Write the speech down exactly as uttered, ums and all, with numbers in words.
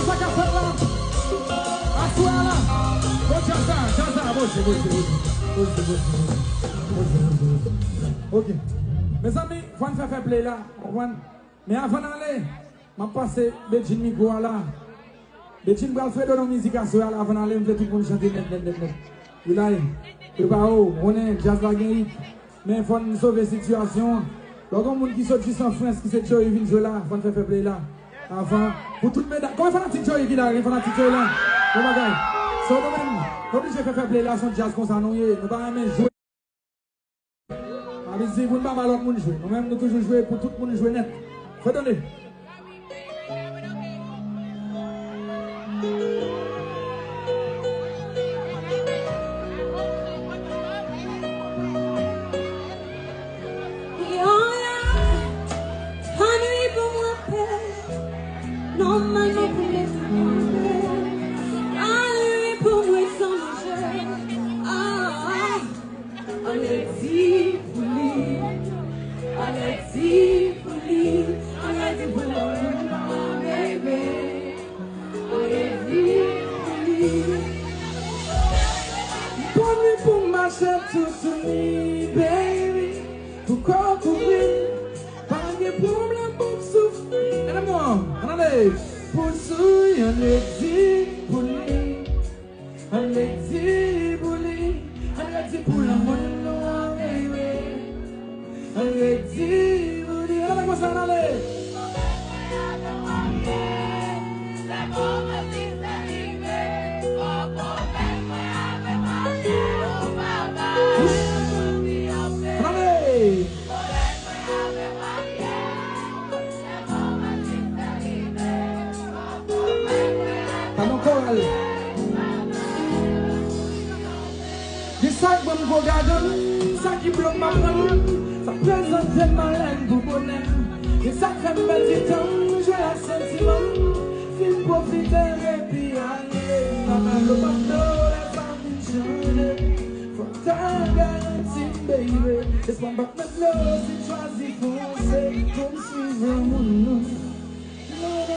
Sa k ap fèt la? Aswè a la. Bon, djaz la, djaz la. Poze, poze, poze. Poze, poze, poze. Ok. Mezanmi, fò n fè fè play la. Konprann? Men avan n ale, m ap pase Bedjine mikwo a la. Bedjine pral fredone yon mizik aswè a la, avan n ale, m vle tout moun chante nèt, nèt, nèt, nèt. Ilay, prepare w, konnen djaz la gen hit. Men fò n sove sitiyasyon an. Lè w gen yon moun ki sot jis an Frans, ki se Joey vin jwe la, fò n fè fè play la. Avan, pou tout medam. Konbyen fanatik Joey ki la? Gen fanatik Joey la? Bon bagay. So nou menm, nou oblije fè fè play la, se yon djaz konsa nou ye. Nou pa renmen jwe. Sa vle di pou n pa ba lòt moun jwe. Nou menm, nou toujou jwe pou tout moun jwe nèt. Fè tande. Yon lè, ann ri pou mwen pè. Nòmalman pou mwen te kanpe. Ann ri pou mwen san manje. Ah, ah. Ann redi pou li. Ann redi pou li. Ann redi pou lanmou, baby. Ann redi pou li. Pran li pou mache toutouni, baby. Pou kò kouvri. Pa gen pwoblèm pou soufri. Ann ale, ann ale. Pou souri, ann redi pou li. Ann redi pou li, ann redi pou lanmou nou an, baby. Ann redi pou li. Ann ale konsa, ann ale. Ann ale. Talon koral. Gen sa k ban m gwo gagann, sa ki blo m pa pran. Sa prezante m malèn pou bonè. Gen sa k fè m pèdi tan m jwe ak santiman m. Fin pwofite epi ale. Mama lo pa blo, lè sa vin chanje. Fò w ta garanti m, baby. Espwa m p ap met dlo si m chwazi fonse. Pou m swiv yon moun nou.